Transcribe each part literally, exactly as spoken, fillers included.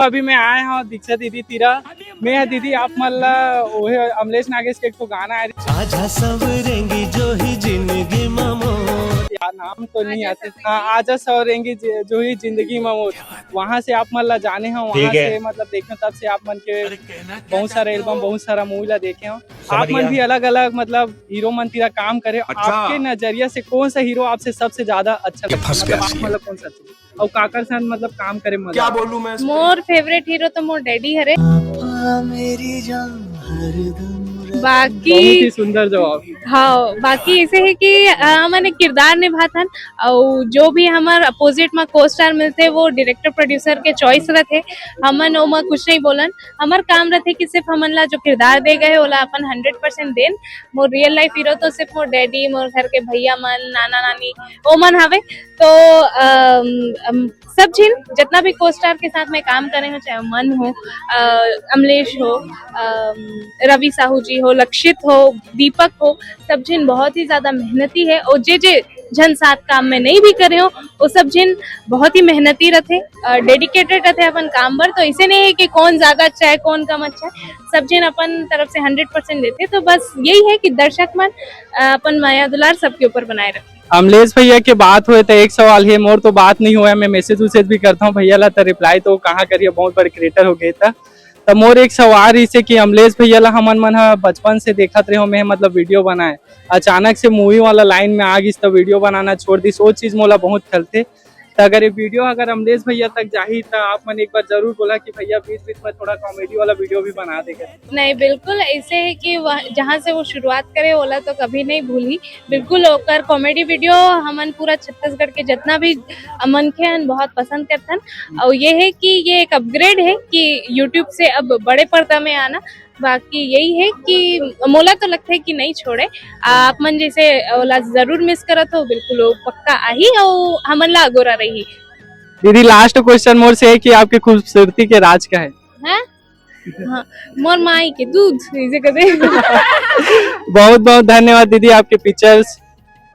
अभी मैं आए हंव दीक्षा दीदी तीरा। मैं ह दीदी आप मन ला ओहे अमलेश नागेश के एक ठो गाना आए। आजा सवरेंगी जो ही जिंदगी मा मोर। यार नाम तो नहीं आते। हाँ, आजा सवरेंगी जो ही जिंदगी मा मोर। वहाँ से आप मन ला जाने हंव, वहाँ से मतलब देखे हंव, तब से आप मन के बहुत सारा एल्बम, बहुत सारा मूवी ला देखे हंव। आप मन भी अलग-अलग मतलब हीरो मन तीरा काम करे, अच्छा। आपके नजरिया से कौन सा हीरो आपसे सबसे ज्यादा अच्छा लगे? मतलब आप मन ला कौन सा अच्छा लगे? अउ काकर साथ मतलब काम करे मजा? क्या बोलूं मैं इस पे? मोर फेवरेट हीरो तो मोर डैडी हरे। बाकी बहुत ही सुंदर जवाब। हाँ, बाकी ऐसे है कि, अ, हमन एक किरदार निभाथन, अउ जो भी हमर अपोजिट में को स्टार मिलथे, वो डायरेक्टर प्रोड्यूसर के चॉइस रथे। हमन ओमा कुछ नहीं बोलन, हमर काम रथे कि सिर्फ हमन ला जो किरदार दे गए, ओला अपन हंड्रेड परसेंट देन। मोर रियल लाइफ हीरो तो सिर्फ मोर डैडी, मोर घर के भैया मन, नाना नानी, ओमन हवे। तो, अम, अम, सब झिन जितना भी को स्टार के साथ में काम करे हो, चाहे मन हो, अ, अमलेश हो, अम, रवि साहू जी हो, लक्षित हो, दीपक हो, सब झिन बहुत ही ज्यादा मेहनती है। और जे जे झन साथ काम में नहीं भी करे हो, वो सब झिन बहुत ही मेहनती रथे, अ, डेडिकेटेड रथे अपन काम बर। तो ऐसे नहीं है कि कौन ज्यादा अच्छा है, कौन कम अच्छा है, सब झिन अपन तरफ से हंड्रेड परसेंट देथे। तो बस यही है कि दर्शक मन, अ, अपन मया दुलार सबके ऊपर बनाए रखे। अमलेश भैया के बात होए तो एक सवाल है, मोर तो बात नहीं होए, मैं मैसेज उसेज भी करता हूँ भैया ला, तो रिप्लाई तो कहाँ करिए, बहुत बड़े क्रिएटर हो गए था। तो मोर एक सवाल इसे कि अमलेश भैया ला हमन मन ह बचपन से देखत रहे हो, मैं मतलब वीडियो बनाए, अचानक से मूवी वाला लाइन में आ गिस तो वीडियो बनाना छोड़ दिस, वो चीज मोला बहुत खलते। तो अगर ये वीडियो अगर अमलेश भैया तक जाही तो आप मन एक बार जरूर बोला कि भैया बीच बीच में थोड़ा कॉमेडी वाला वीडियो भी बना देगा। नहीं, बिल्कुल ऐसे है कि वह, जहाँ से वो शुरुआत करे, ओला तो कभी नहीं भूली। बिल्कुल, ओकर कॉमेडी वीडियो हमन पूरा छत्तीसगढ़ के जितना भी मनखे हन, बहुत पसंद करथन। और ये है कि ये एक अपग्रेड है कि YouTube से अब बड़े पर्दा में आना। बाकी यही है कि मोला तो लगता है कि नहीं छोड़े। आप मन जैसे ओला जरूर मिस करत हो, बिल्कुल वो पक्का आही और हमन ला अगोरा रही। दीदी, लास्ट क्वेश्चन मोर से है कि आपके खूबसूरती के राज का है? हैं? हाँ, मोर माई के दूध, इसे कहते हैं। बहुत बहुत धन्यवाद दीदी, आपके पिक्चर्स।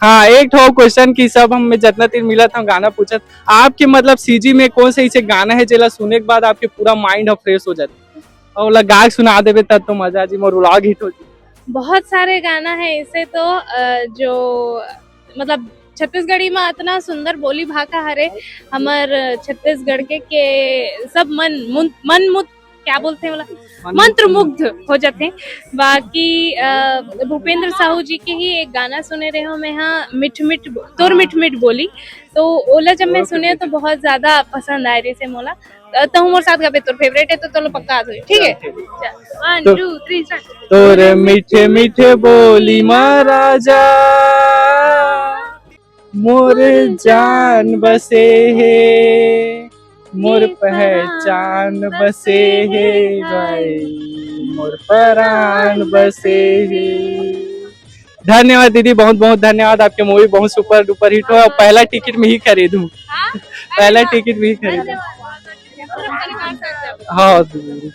हाँ, एक ठो क्वेश्चन की सब हम जितना तीर मिलत हम गाना पूछत, आपके मतलब सीजी में कौन सा ऐसे गाना है जेला सुने के बाद आपके पूरा माइंड फ्रेश हो जाता? और लगा के सुना देबे तब तो मजा जी, मोर व्लॉग हिट हो जी। बहुत सारे गाना है ऐसे तो, अ, जो मतलब छत्तीसगढ़ी में इतना सुंदर बोली भाखा हरे हमर छत्तीसगढ़ के, के सब मन मुन-, मन मुत क्या बोलते हैं बोला, मंत्रमुग्ध हो जाते हैं। बाकी, अ, भूपेंद्र साहू जी के ही एक गाना सुने रहे हो मैं, हाँ, मिठ मिठ बो-, तोर मिठ मिठ बोली, तो ओला जब मैं सुने तो बहुत ज्यादा पसंद आए रही से मोला। अ, तो हम और साथ गाबे, तोर फेवरेट है तो तोलो पक्का आ जाए, ठीक है? चल, one, तो two, three, start। तोर मीठे मीठे बोली मा राजा, मोर जान बसे हे, मोर पहचान बसे हे भाई, मोर परान बसे हे। धन्यवाद दीदी, बहुत बहुत धन्यवाद। आपके मूवी बहुत सुपर डुपर हिट हो, पहला टिकट मैं ही खरीदूं। हाँ? पहला टिकट मैं ही खरीदूं। हाँ दीदी।